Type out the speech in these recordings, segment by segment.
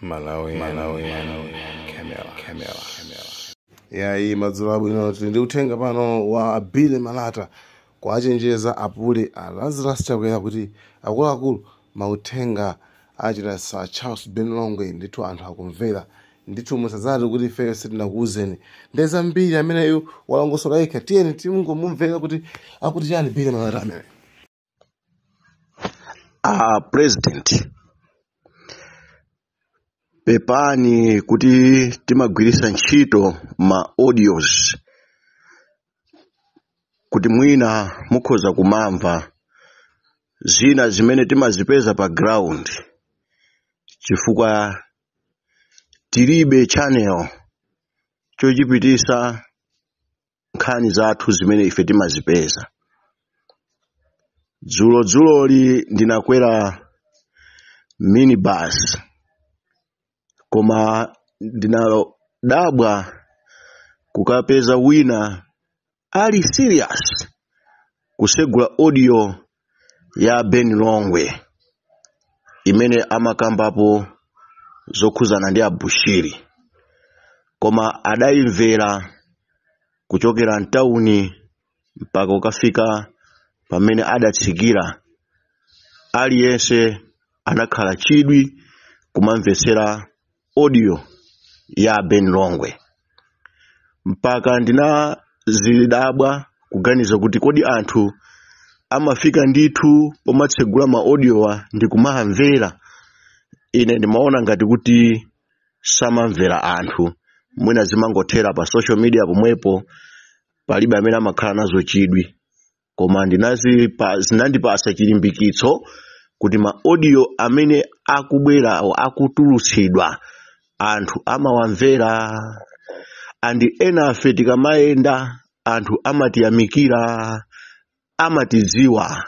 Malawi, Malawi, Camera, Camera, Camera. Yayi, madzulo abwino. Tili ndi uthenga pano wa Billy Malata kuachenjeza apule a Lazarus Chakwera kuti akuluakulu, mauthenga achita Sir Charles Ben Longwe ndithu anthu akumvera ndithu, musadzati kuti ifeyo sitinakuwuzeni. Ndi zambiri ameneyu walongosola yekha. Tiyeni timungomumvera kuti akuti chani Billy Malata amene. A president, pepani kuti timagwiritsa ntchito ma audios kuti mwina mukhoza kumamva zina zimene timazipeza pa ground, chifukwa tilibe channel chochipitisa nkhani zathu zimene ife timazipeza. Dzulo dzuloli ndinakwera minibus, koma ndinadabwa kukapeza wina ali serious kusegula audio ya Ben Longwe imene amakambapo zokhuzana ndi Abushiri, koma adayimvera kuchokera mtawuni mpaka ukafika pamene adatsikira. Aliyense anakhala chidwi kumamvetsera audio ya Ben Longwe, mpaka ndinazidabwa kuganiza kuti kodi anthu amafika ndithu pomatsegula ma audiowa ndi kumamvera? Ine ndimaona ngati kuti samamvera anthu, mwina zimangothera pa social media pomwepo, palibe amene amakhala nazo chidwi. Koma zinandipasa chilimbikitso kuti ma audio amene akubwera akutulutsidwa anthu amawamvera, and enafe tikamayenda anthu amatiyamikira, amatidziwa,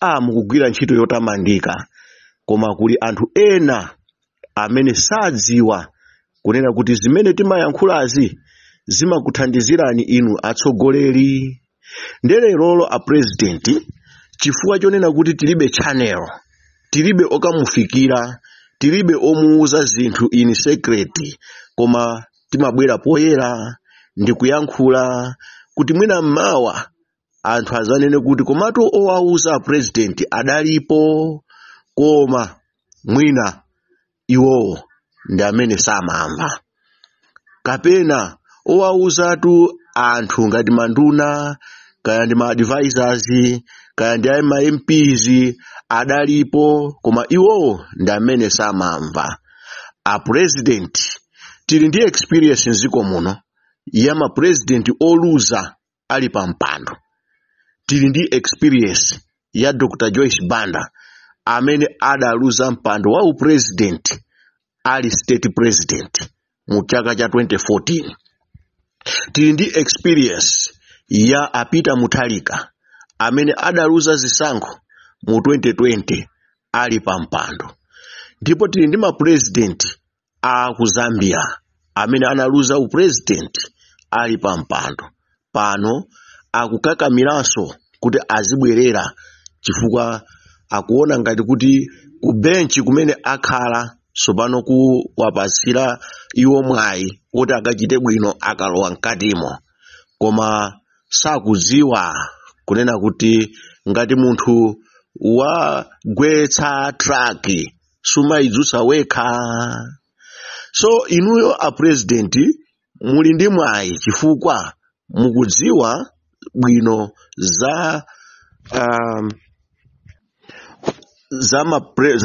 a mukugwira ntchito yotamandika. Koma kuli anthu ena amene sadziwa kunena kuti zimene timayankhulazi zimakuthandizirani inu atsogoleri. Ndelerolo a president, chifukwa chonena kuti tilibe channel, tilibe okamufikira, tilibe omuuza zinthu in secret, koma timabwera poyera ndi kuyankhula kuti mwina mmawa anthu azanene kuti komatu owauza a president adalipo, koma mwina iwowo ndi amene samamva, kapena owauzatu anthu ngati manduna, kaya ndi ma advisors, kaya ndi ma MPs adalipo, koma iwowo ndi amene samamva. A president, tili ndi experience mdziko muno ya ma president oluza ali pa mpando. Tili ndi experience ya Dr Joyce Banda amene adaluza mpando wa upresident ali state president mu chaka cha 2014. Tili ndi experience ya a Peter Mutharika amene adaluza zisankho mu 2020 ali pa mpando. Ndipo tili ndi mapresident a ku Zambia amene analuza upresident ali pa mpando. Pano akukakamiranso kuti azibwerera chifukwa akuona ngati kuti ku benchi kumene akhala tsopano kuwapatsira iwo mwayi kuti akachite bwino akalowa mkatimo. Koma sakudziwa kunena kuti ngati munthu wagwetsa truck sumayidzutsa wekha. So inuyo a president muli ndi mwayi chifukwa mukudziwa bwino za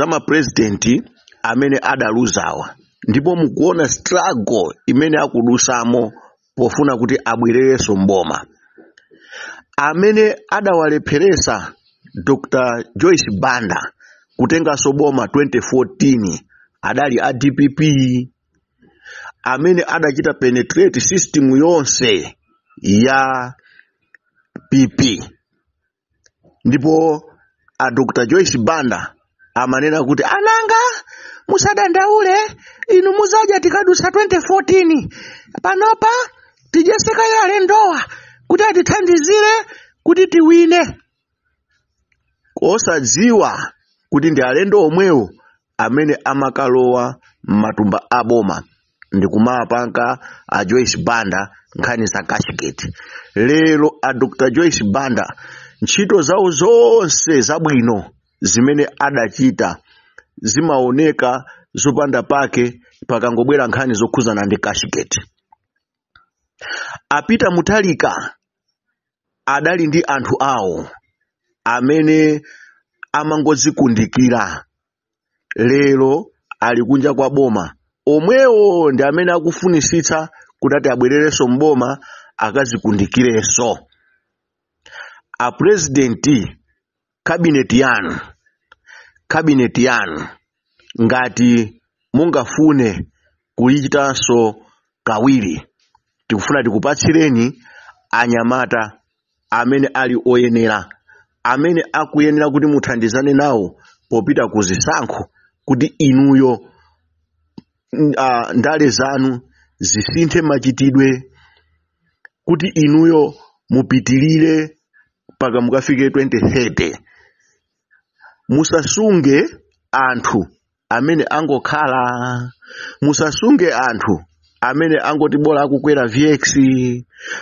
mapresidenti amene adaluzawa, ndipo mukuona struggle imene akudusamo pofuna kuti abwererenso mboma. Amene adawalepheresa Dr Joyce Banda kutenganso boma 2014 adali a DPP, amene adachita penetrate system yonse ya PP. Ndipo a Dr Joyce Banda amanena kuti, "Ananga, musadandaule, inu muzadya tikadusa 2014. Panopa tidyeseka ya alendowa kuti atithandizire kuti tiwine," osadziwa kuti ndi alendo omwewo amene amakalowa m'matumba a boma ndikumapanga a Joyce Banda nkhani za Cashgate. Lero a Dr Joyce Banda ntchito zawo zonse zabwino zimene adachita zimaoneka zopanda pake pakangobwera nkhani zokhuzana ndi Cashgate. A Peter Mutharika adali ndi anthu awo amene amangodzikundikira, lero ali kunja kwa boma, omwewo ndi amene akufunisitsa kuti ati abwererenso mboma akazikundikirenso. A president, cabinet yanu ngati mungafune kuyichitanso kawiri, tikufuna tikupatsireni anyamata amene ali oyenera, amene akuyenera kuti muthandizane nawo popita ku zisankho, kuti inuyo ndale zanu zisinthe machitidwe, kuti inuyo mupitilire mpaka mukafike 2030. Musasunge anthu amene angokhala, musasunge anthu amene angoti bola akukwera VX,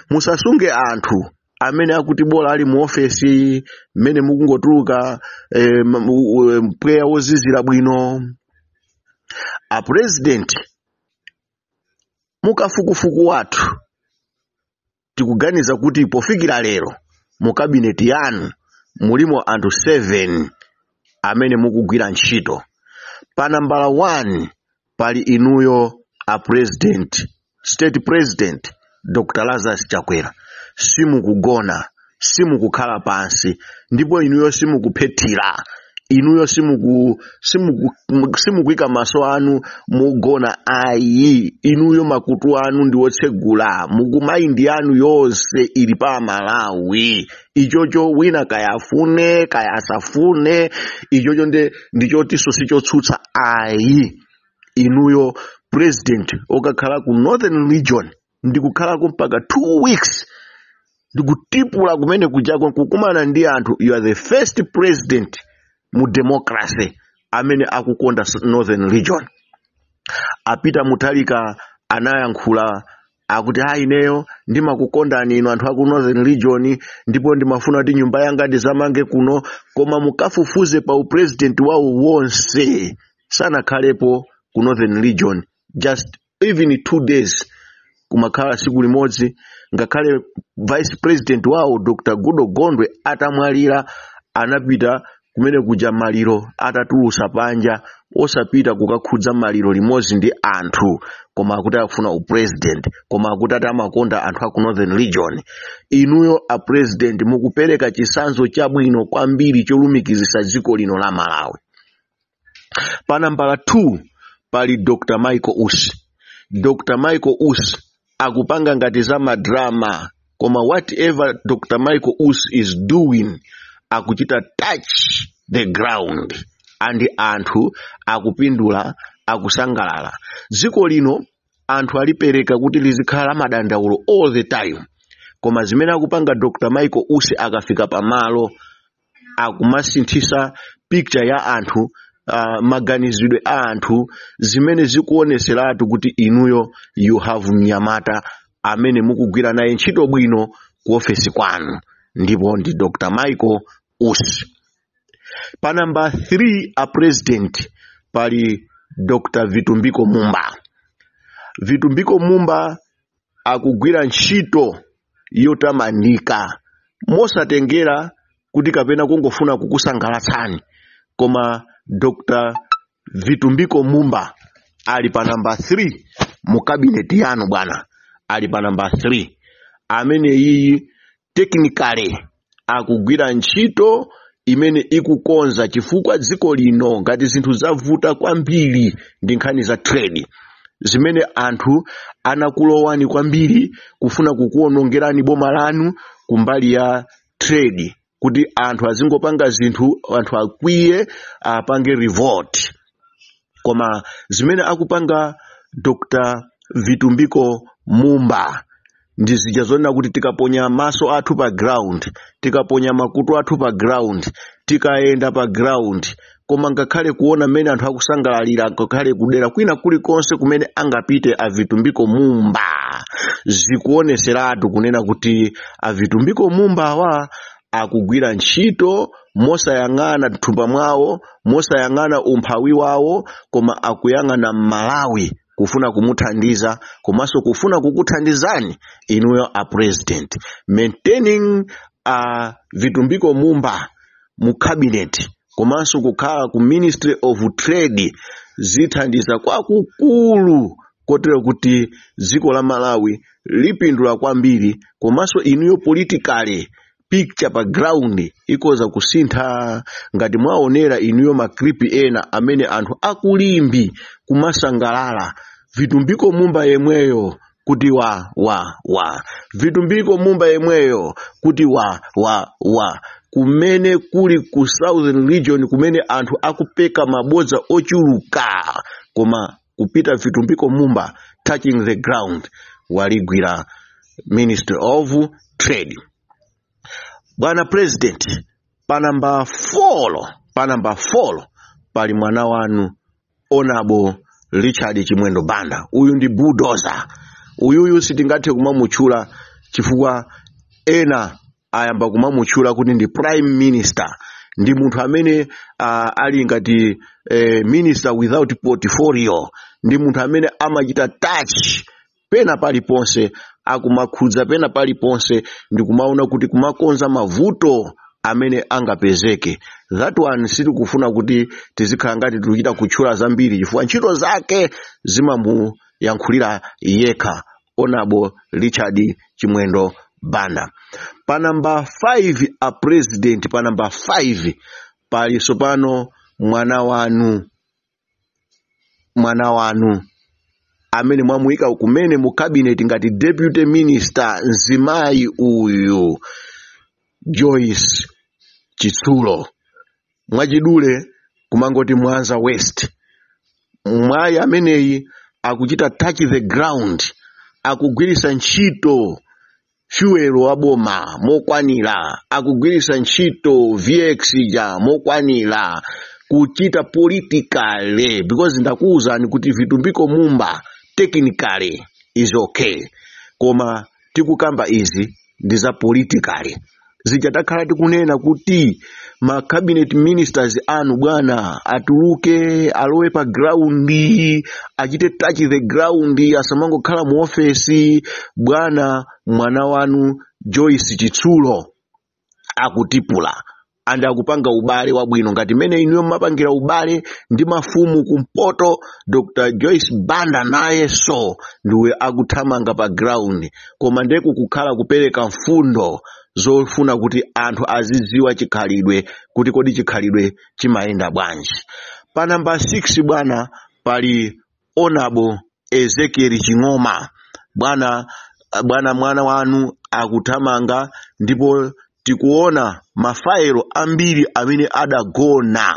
musasunge anthu amene akuti bola ali mu ofesi mmene mukungotuluka mpweya wozizira bwino. A president, mukafukufuku wathu tikuganiza kuti pofikira lero mu cabinet yanu mulimo anthu 7 amene mukugwira ntchito. Pa nambala 1 pali inuyo a president, state president Dr Lazarus Chakwera. Simukugona, simukukhala pansi, ndipo inuyo simukuphethira, inuyo simukuyika maso anu mugona ayi. Inuyo makutu anu ndi otsegula, mukumaindi yanu yonse ili pa Malawi. Ichocho wina kaya afune kaya asafune, ichocho ndichotinso sichotsutsa ayi. Inuyo president okakhala ku Northern Region ndikukhalako mpaka 2 weeks, ndikutipula kumene kujako kukumana ndi anthu, you are the first president mu democracy amene akukonda Northern Region. A Peter Mutharika anayankhula akuti, "Ha, ineyo ndimakukondani inu anthu aku Northern Region, ndipo ndimafuna kuti nyumba yanga ndizamange kuno." Koma mukafufuze pa upresident wawo wonse, sanakhalepo ku Northern Region just even 2 days, kumakhala siku limodzi. Ngakhale vice president wawo Dr Goodall Gondwe atamwalira, anapita kumene kuja maliro atatulusa panja, osapita kukakhudza maliro limodzi ndi anthu. Koma akuti akufuna upresident, koma akuti ati amakonda anthu aku Northern Region. Inuyo a president mukupereka chitsanzo chabwino kwambiri cholumikizisa dziko lino la Malawi. Pa nambala 2 pali Dr Michael Usi. Dr Michael Usi akupanga ngati za madrama, koma whatever Dr Michael Usi is doing, akuchita touch the ground and anthu akupindula, akusangalala. Dziko lino anthu alipereka kuti lizikhala madandaulo all the time, koma zimene akupanga Dr Michael Usi akafika pamalo, akumasinthisa picture ya anthu, maganizidwe a anthu, zimene zikuoneseratu kuti inuyo you have mnyamata amene mukugwira naye ntchito bwino ku ofesi kwanu, ndipo ndi Dr Michael Usi. Pa namba 3, a president, pali Dr Vitumbiko Mumba. Vitumbiko Mumba akugwira ntchito yotamandika, mosatengera kuti kapena kungofuna kukusangalatsani, koma Dr Vitumbiko Mumba ali pa namba 3 mu cabinet yanu bwana, ali pa namba 3. Amene iyi technically akugwira ntchito imene ikukonza, chifukwa dziko lino ngati zinthu zavuta kwambiri ndi nkhani za trade, zimene anthu anakulowani kwambiri kufuna kukuwonongerani boma lanu kumbali ya trade, kuti anthu azingopanga zinthu, anthu akwiye, apange revolt. Koma zimene akupanga Dr Vitumbiko Mumba ndi zija zonena kuti tikaponya maso athu pa ground, tikaponya makutu athu pa ground, tikayenda pa ground. Koma ngakhale kuona mmene anthu akusangalalira, ngakhale kudera kwina kulikonse kumene angapite a Vitumbiko Mumba, zikuoneseratu kunena kuti a Vitumbiko Mumba awa akugwira ntchito mosayang'ana thumba mwawo, mosayang'ana umphawi wawo, koma akuyang'ana Mmalawi, kufuna kumuthandiza komanso kufuna kukuthandizani inuyo a President. Maintaining a Vitumbiko Mumba mu cabinet komanso kukhala ku Ministry of Trade zithandiza kwakukulu, kotero kuti dziko la Malawi lipindula kwambiri, komanso inuyo politically picture pa ground ikoza kusintha. Ngati mwaonera inuyo ma clip ena amene anthu akulimbi kumasangalala, Vitumbiko Mumba yemweyo kuti wa wa wa, Vitumbiko Mumba yemweyo kuti wa wa wa, kumene kuli ku Southern Region kumene anthu akupeka mabodza ochuluka, koma kupita Vitumbiko Mumba touching the ground, waligwira Ministry of Trade. Bwana President, pa namba 4, pa namba 4 pali mwana wanu Honorable Richard Chimwendo Banda. Uyu ndi bulldozer. Uyuyu sitingathe kumamutchula chifukwa ena ayamba kumamutchula kuti ndi prime minister. Ndi munthu amene ali ngati minister without portfolio. Ndi munthu amene amachita touch pena paliponse, akumakhudza pena paliponse ndi kumaona kuti kumakonza mavuto amene angapezeke. That one sitikufuna kuti tizikhala ngati tikuchita kutchula zambiri chifukwa ntchito zake zimamuyankhulira yekha Honorable Richard Chimwendo Banda. Pa namba 5, a President, pa namba 5 pali sopano mwana wanu, mwana wanu amene mwamuyika kumene mu cabinet ngati deputy minister, mzimayi uyu Joyce Chitsulo, mwachidule kumangoti Mwanza West. Mwayi ameneyi akuchita touch the ground, akugwiritsa ntchito fuel wa boma mokwanira, akugwiritsa ntchito VX ja mokwanira, kuchita politically, because ndakuwuzani kuti Vitumbiko Mumba technically is okay, koma tikukamba izi ndi za politically. Zija takhala tikunena kuti ma cabinet ministers anu, bwana, atuluke, alowe pa ground, achite touch the ground, asamangokhala mu ofesi. Bwana, mwana wanu Joyce Chitsulo akutipula and akupanga ubale wabwino ngati mmene inuyo mmapangira ubale ndi mafumu kumpoto. Dr Joyce Banda nayenso ndiwe akuthamanga pa ground, koma ndeku kukhala kupereka mfundo zofuna kuti anthu azidziwa chikhalidwe, kuti kodi chikhalidwe chimayenda bwanji. Pa namba 6, bwana, pali Honorable Ezekiel Ching'oma. Bwana, bwana, mwana wanu akuthamanga ndipo tikuona mafaelo ambiri amene adagona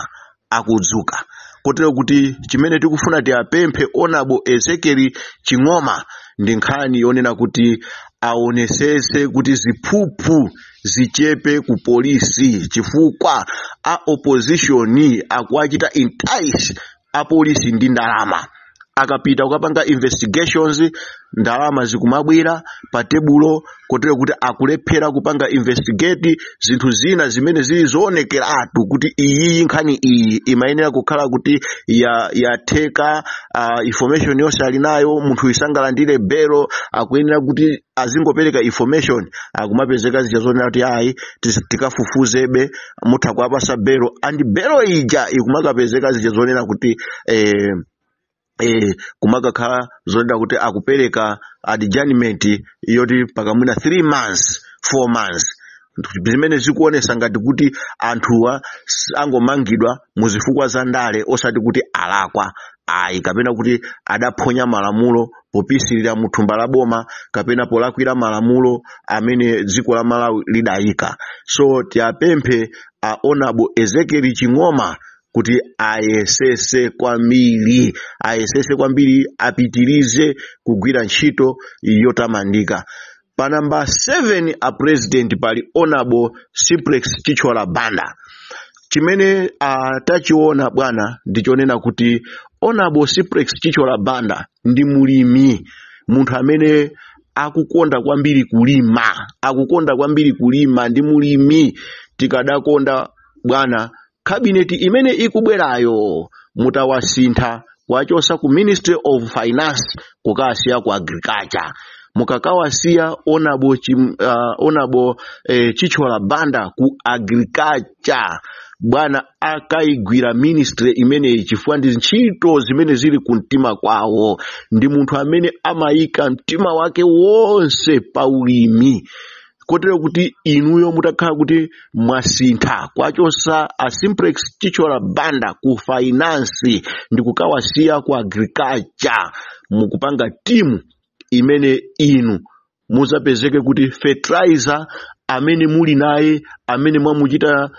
akudzuka, kotero kuti chimene tikufuna tiapemphe Honorable Ezekiel Ching'oma ndi nkhani yonena kuti aonesese kuti ziphuphu zichepe ku polisi, chifukwa a opposition akuachita entice apolisi ndi ndalama. Akapita kukapanga investigations, ndalama zikumabwera pa tebulo, kotero kuti akulephera kupanga investigate zinthu zina zimene zili zoonekeratu kuti iyi nkhani iyi imayenera kukhala kuti yatheka. Information yonse ali nayo, munthu isangalandire belo, akuyenera kuti azingopereka information. Akumapezeka zija zonena kuti ayi, tikafufuzebe, mutha kuwapasa belo, and belo ija ikumakapezeka zija zonena kuti kumakakhala zonena kuti akupereka adjournment yoti pakamwina 3 months, 4 months, zimene zikuonesa ngati kuti anthuwa angomangidwa muzifukwa za ndale, osati kuti alakwa ayi, kapena kuti adaphonya malamulo popisirira muthumba la boma kapena polakwira malamulo amene dziko la Malawi lidayika. So tiapemphe a Honorable Ezekiel Ching'oma kuti ayesese kwambiri, ayesese kwambiri, apitirize kugwira ntchito yotamandika. Pa namba 7, a President, pali Honorable Simplex Chithyola Banda. Chithyola Banda ndi munthu amene Chimene tachiona bwana ndichonena kuti Honorable Simplex Chithyola Banda ndi mulimi, munthu amene akukonda kwambiri kulima, akukonda kwambiri kulima, ndi mulimi. Tikadakonda bwana cabinet imene ikubwerayo mutawasintha, kuwachosa ku Ministry of Finance kukasiya ku Agriculture. Mukakawasiya Honorable Chithyola Banda ku Agriculture, bwana, akayigwira ministry imeneyi, chifukwa ndi ntchito zimene zili ku mtima kwawo. Ndi munthu amene amayika mtima wake wonse pa ulimi, kotero kuti inuyo mutakhala kuti mwasintha kwachosa a Simplex Chithyola Banda ku Finance ndi kukawasiya ku Agriculture, mukupanga timu imene inu muzapezeke kuti fertilizer amene muli naye, amene mwamuchita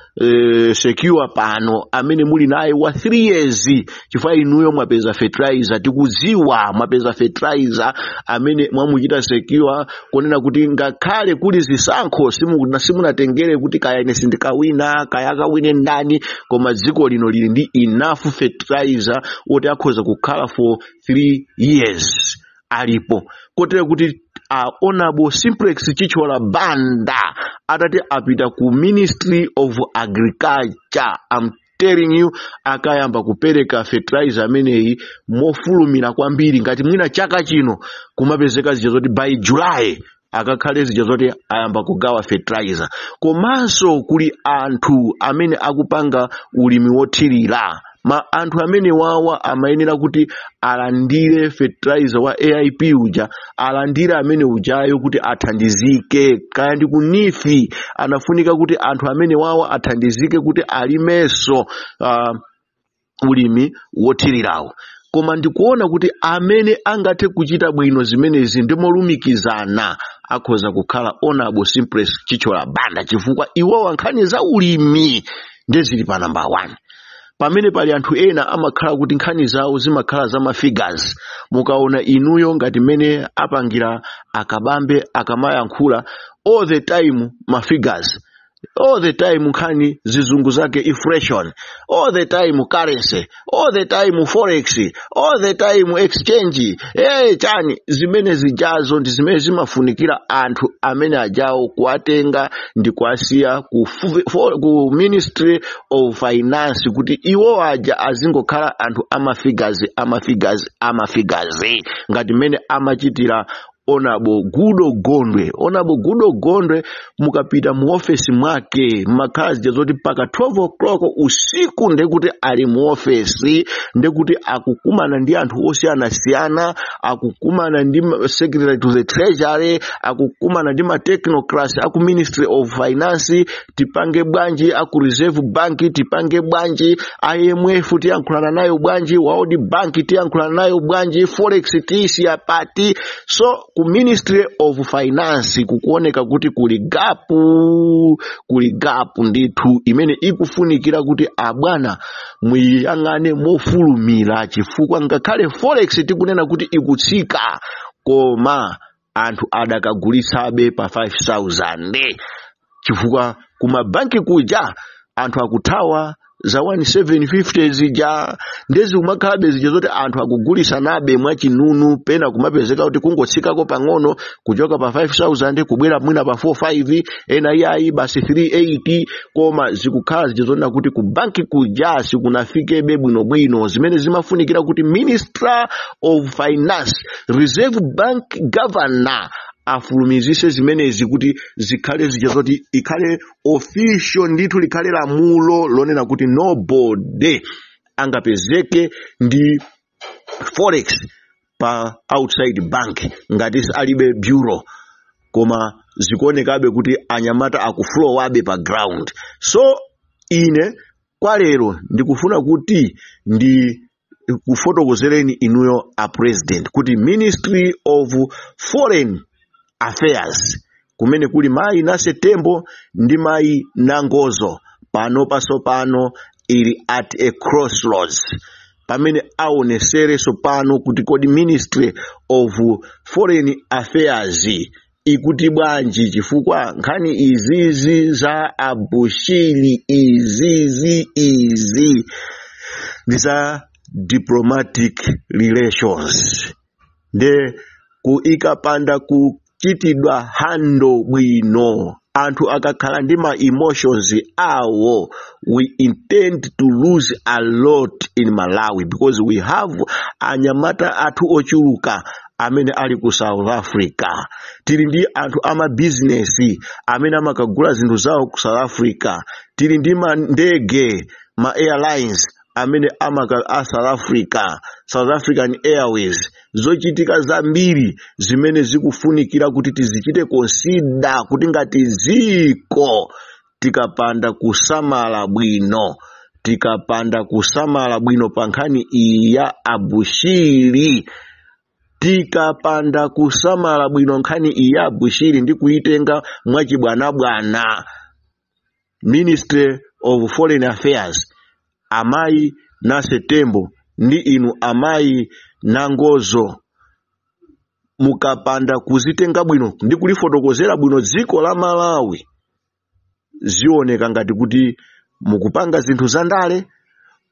secure pano, amene muli naye wa 3 years, chifukwa inuyo mwapeza fertilizer, tikudziwa mwapeza fertilizer amene mwamuchita secure, kunena kuti ngakhale kuli zisankho simunatengere kuti kaya ine sindikawina, kaya akawine ndani, koma dziko lino lili ndi enough fertilizer woti akhoza kukhala for 3 years alipo. Kotero kuti Honorable Simplex Chithyola Banda atati apita ku Ministry of Agriculture, I'm telling you, akayamba kupereka fertilizer ameneyi mofulumira kwambiri. Ngati mwina chaka chino kumapezeka zija zoti by July akakhale zija zoti ayamba kugawa fertilizer. Komanso kuli anthu amene akupanga ulimi wothirira. Ma anthu amene wawa amayenera kuti alandire fertilizer wa AIP uja, alandire amene ujayo kuti athandizike. Kaya ndi ku NEEF, anafunika kuti anthu amene wawa athandizike kuti alimenso ulimi wothirirawo. Koma ndikuona kuti amene angathe kuchita bwino zimenezi ndi molumikizana akhoza kukhala Honorable Simplex Chithyola Banda, chifukwa iwowa nkhani za ulimi ndezili pa namba 1, pamene pali anthu ena amakhala kuti nkhani zawo zimakhala za ma figures. Mukaona inuyo ngati mmene apangira akabambe, akamayankhula all the time ma figures, all the time nkhani zizungu zake, inflation all the time, currency all the time, forex all the time, exchange, hey, chani, zimene zijazo ndi zimene zimafunikira anthu amene ajawo kuwatenga ndi kuwasiya ku Ministry of Finance, kuti iwo aja azingokhala anthu ama figures, ama figures, ama figures, ngati mmene amachitira Honorable Goodall Gondwe. Honorable Goodall Gondwe, mukapita mu ofesi mwake mmakhala zija zoti mpaka 12 o'clock usiku ndekuti ali mu ofesi, ndekuti akukumana ndi anthu osiyanasiyana, akukumana ndi Secretary to the Treasury, akukumana ndi ma technocrats aku Ministry of Finance, tipange bwanji, aku Reserve Bank tipange bwanji, IMF tiyankhulana nayo bwanji, World Bank tiyankhulana nayo bwanji, forex tisiya pati. So ku Ministry of Finance kukuoneka kuti kuli gap, kuli gap ndithu imene ikufunikira kuti abwana muyang'ane mofulumira, chifukwa ngakhale forex tikunena kuti ikutsika, koma anthu adakagulitsabe pa 5000, chifukwa kumabanki kuja anthu akuthawa za 1750 zija. Ndezi kumakhalabe zija zoti anthu akugulisanabe mwachinunu, pena kumapezeka kuti kungotsikako pang'ono kuchoka pa 5000 kubwera mwina pa 45, ena iyayi basi 38, koma zikukhala zija zonena kuti ku banki kuja sikunafikebe bwinobwino, zimene zimafunikira kuti Minister of Finance, Reserve Bank Governor afulumizise zimenezi kuti zikhale zija zoti ikhale official ndithu, likhale lamulo lonena kuti nobody angapezeke ndi forex pa outside bank ngati alibe bureau. Koma zikuonekabe kuti anyamata akufulowabe pa ground. So ine kwa lero ndikufuna kuti ndi kufotokozereni inuyo a President kuti Ministry of Foreign Affairs, kumene kuli mayi Nancy Tembo ndi mayi Nangozo, pano pasopano ili at a crossroads, pamene aonesereso pano kuti kodi Ministry of Foreign Affairs Ikuti bwanji? Chifukwa nkhani izizi za Abushiri, izizi izi ndi za diplomatic relations, nde ku ikapanda kuchitidwa handle bwino, anthu akakhala ndi ma emotions awo, we intend to lose a lot in Malawi, because we have anyamata athu ochuluka amene ali ku South Africa. Tili ndi anthu amabizinesi amene amakagula zinthu zawo ku South Africa. Tili ndi mandege, ma airlines amene amaka a South Africa, South African Airways. Zochitika zambiri zimene zikufunikira kuti tizichite consider kuti ngati dziko tikapanda kusamala bwino, tikapanda kusamala bwino pa nkhani iyi ya Abushiri, tikapanda kusamala bwino nkhani iyi ya Abushiri ndi kuitenga mwachibwanabwana, Ministry of Foreign Affairs, amayi Nancy Tembo ndi inu amayi Nangozo, mukapanda kuzitenga bwino ndi kulifotokozera bwino dziko la Malawi, zioneka ngati kuti mukupanga zinthu za ndale,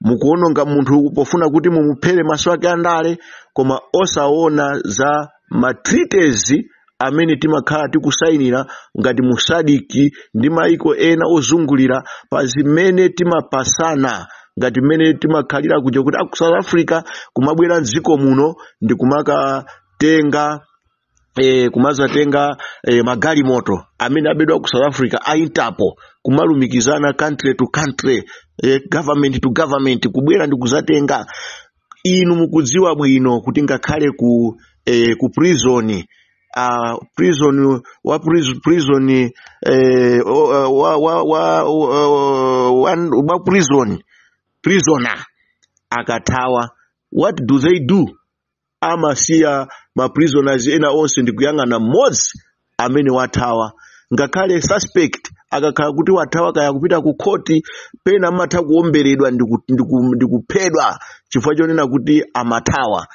mukuononga munthu pofuna kuti mumuphere maso ake andale, koma osaona za ma treaties amene timakhala tikusayinira ngati mu SADC ndi maiko ena ozungulira, pa zimene timapasana, ngati mmene timakhalira kuja kuti aku South Africa kumabwera mdziko muno ndi kumakatenga, kumazatenga magalimoto amene abedwa ku South Africa a Interpol, kumalumikizana country to country, government to government, kubwera ndi kuzatenga. Inu mukudziwa bwino kuti ngakhale ku prison, prison wa prison, prison wa wa wa wa, wa prison prisoner akathawa, what do they do? Amasiya ma prisoners ena onse ndikuyang'ana mmodzi amene wathawa. Ngakhale suspect akakhala kuti wathawa, kaya kupita ku khoti, pena amatha kuomberedwa ndikuphedwa chifukwa chonena kuti amathawa.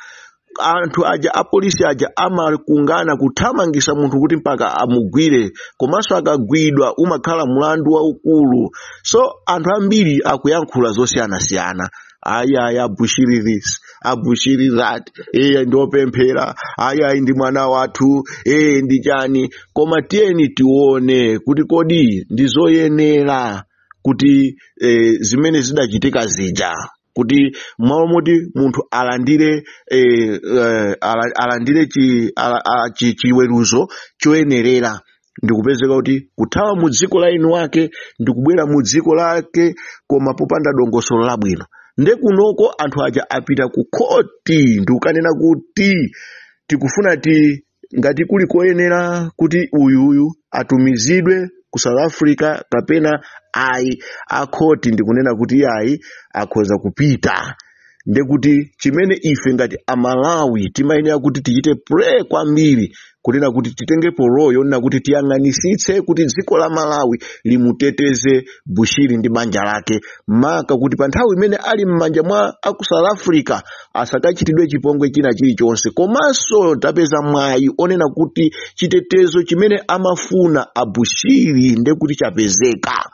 Anthu aja, apolisi aja, amakungana kuthamangisa munthu kuti mpaka amugwire, komanso akagwidwa umakhala mlandu waukulu. So anthu ambiri akuyankhula zosiyanasiyana: ayi, ayi, Abushiri this, Abushiri that, iye ndiopemphera, ayi, ayi, ndi mwana wathu, iye ndi chani. Koma tiyeni tione kuti kodi ndi zoyenera kuti zimene zidachitika zija, kuti m'malo moti munthu alandire alandire chiweruzo choyenerera, ndikupezeka kuti kuthawa mu dziko la inu wake ndikubwera mu dziko lake koma popanda dongosolo labwino? Nde kunoko anthu aja apita ku khoti ndikukanena kuti tikufuna ti ngati kuli koyenera kuti uyuyu atumizidwe ku South Africa kapena ayi. Akhoti ndikunena kuti ayi, akhoza kupita. Ndekuti chimene ife ngati Amalawi timayenera kuti tichite pray kwambiri, kunena kuti titengepo role yonena kuti tiyang'anisitse kuti dziko la Malawi limuteteze Bushiri ndi banja lake, maka kuti pa nthawi imene ali m'manja mwa aku South Africa asakachitidwe chipongwe china chilichonse. Komanso tapeza mwayi onena kuti chitetezo chimene amafuna Abushiri ndekuti chapezeka,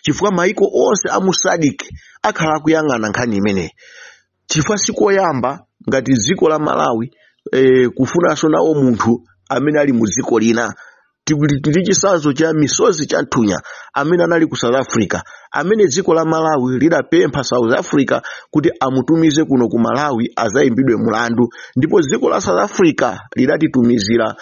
chifukwa maiko onse a mu SADC akhala akuyang'ana nkhani imeneyi, chifukwa sikoyamba ngati dziko la Malawi kufunanso nawo munthu amene ali mu dziko lina. Tili chitsanzo cha Misozi cha Nthunya amene anali ku South Africa, amene dziko la Malawi lidapempha South Africa kuti amutumize kuno ku Malawi azayimbidwe mulandu, ndipo dziko la South Africa lidatitumizira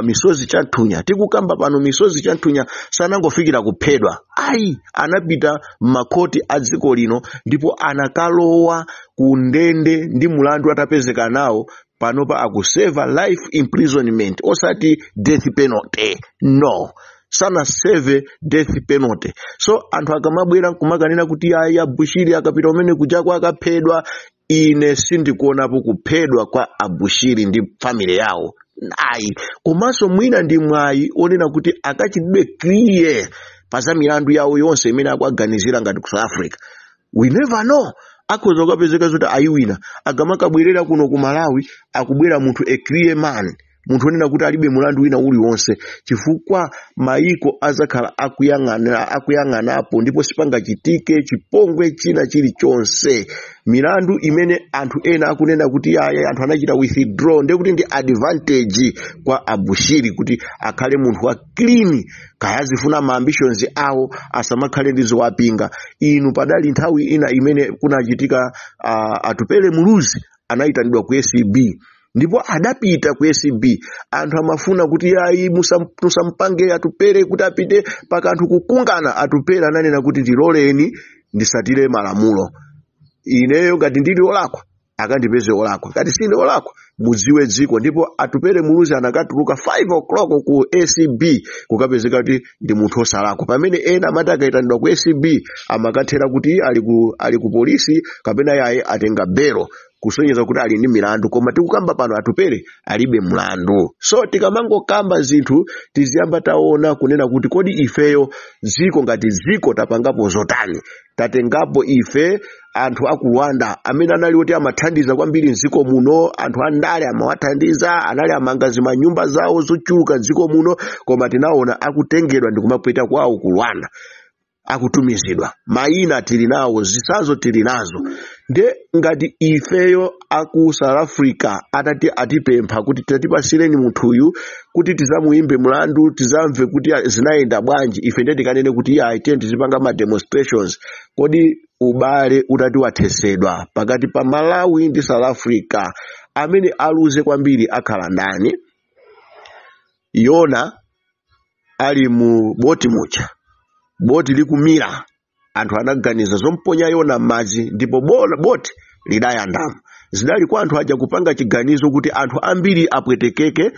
Misozi cha Nthunya. Tikukamba pano, Misozi cha Nthunya sanangofikira kuphedwa ayi, anapita m'makhoti a dziko lino ndipo anakalowa ku ndende ndi mulandu atapezeka nawo. Panopa akuseva life imprisonment, osati death penalty, no, sanaseve death penalty. So anthu akamabwera kumakanena kuti ayi, Abushiri akapita umene kujako akaphedwa, ine sindikuonapo kuphedwa kwa Abushiri ndi family yawo, ayi. Komanso mwina ndi mwayi onena kuti akachitidwe clear pa za milandu yawo yonse imene akuaganizira ngati ku South Africa. We never know, akhoza kukapezeka zoti ayiwina, akamakabwerera kuno ku Malawi akubwera munthu a clear man. Munthu onena kuti alibe mulandu wina uliwonse, chifukwa maiko azakhala akuyang'anapo, ndipo sipangachitike chipongwe china chilichonse. Milandu imene anthu ena akunena kuti aya anthu anachita withdraw, ndekuti ndi advantage kwa Abushiri kuti akhale munthu wa clean, kaya azifuna ma ambitions awo asamakhale ndi zowapinga. Inu, padali nthawi ina imene kunachitika Atupele Muluzi anayitanidwa ku ACB, ndipo adapita ku ACB. Anthu amafuna kuti ayi, musampange Atupele kuti apite pakanthu kukungana. Atupele ananena kuti ndiloleni ndisatire malamulo, ineyo ngati ndili olakwa akandipeze olakwa, ngati sine olakwa mudziwe dziko. Ndipo Atupele Muluzi anakatuluka 5 o'clock ku ACB kukapezeka kuti ndi munthu osalakwa, pamene ena amati akayitanidwa ku ACB amakathera kuti ali ku polisi kapena yaye atenga belo, kusonyeza kuti ali ndi milandu. Koma tikukamba pano Atupele alibe mlandu. So tikamangokamba zinthu tiziyamba taona kunena kuti kodi ifeyo dziko ngati dziko tapangapo zotani? Tatengapo ife anthu aku Rwanda amene anali oti amathandiza kwambiri mdziko muno, anthu andale amawathandiza, anali amanga zimanyumba zawo zochuluka mdziko muno, koma tinaona akutengedwa ndi kumapita kwawo ku Rwanda, akutumizidwa. Mayina tili nawo, zitsanzo tili nazo. Nde ngati ifeyo aku South Africa atati atipempha kuti tatipasireni munthuyu kuti tizamuyimbe mlandu, tizamve kuti zinayenda bwanji, ife ndiye tikanene kuti iyayi, tiye tizipanga ma demonstrations. Kodi ubale utati wathesedwa pakati pa Malawi ndi South Africa, amene aluze kwambiri akhala ndani? Yona ali mu boti muja, boti likumira, anthu anaganiza zomponya Yona m'madzi, ndipo boti lidayandama. Zidali kwa anthu aja kupanga chiganizo kuti anthu ambiri apwetekeke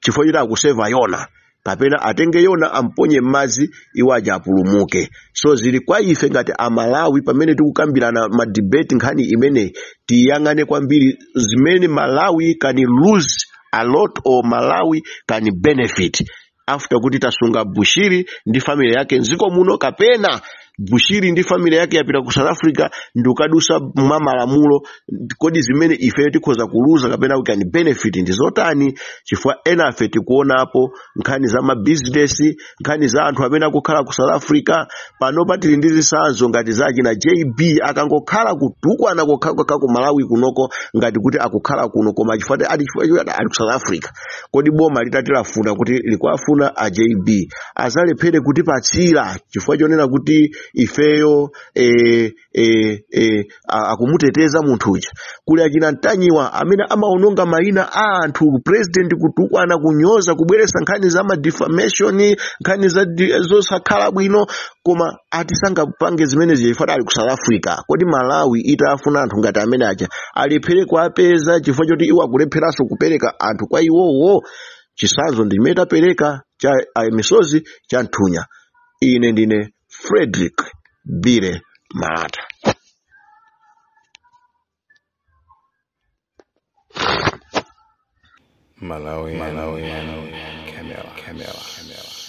chifukwa choti akuseva Yona, kapena atenge Yona amponye m'madzi, iwo aja apulumuke. So zili kwa ife ngati Amalawi, pamene tikukambirana ma debate nkhani imeneyi, tiyang'ane kwambiri zimene Malawi can lose a lot or Malawi can benefit after kuti tasunga Bushiri ndi family yake mdziko muno, kapena Bushiri ndi family yake yapita ku South Africa ndi kukadusa mwa malamulo. Kodi zimene ifeyo tikhoza kuluza kapena we can benefit ndi zotani? Chifukwa enafe tikuonapo nkhani za mabizinesi, nkhani za anthu amene akukhala ku South Africa panopa. Tili ndi zitsanzo ngati zachina JB, akangokhala kutukwana kokha ku Malawi kunoko ngati kuti akukhala kuno, koma chifukwa ali ku South Africa. Kodi boma litati lafuna kuti likuafuna a JB, azalephere kutipatsira chifukwa chonena kuti ifeyo akumuteteza munthuja? Kuli achina Mtanyiwa amene amaononga mayina a anthu, president kutukwana, kunyoza, kubweretsa nkhani za ma defamation, nkhani za zosakhala bwino, koma atisangapange zimenezi chifukwa ali ku South Africa. Kodi Malawi itafuna anthu ngati amene aja, alephere kuapeza chifukwa choti iwo akulepheranso kupereka anthu kwa iwowo? Chitsanzo ndi chimene tapereka cha misozi cha Nthunya. Ine ndine Frederick Bile Malata. Malawi, Malawi, Camera, Camera, Camera.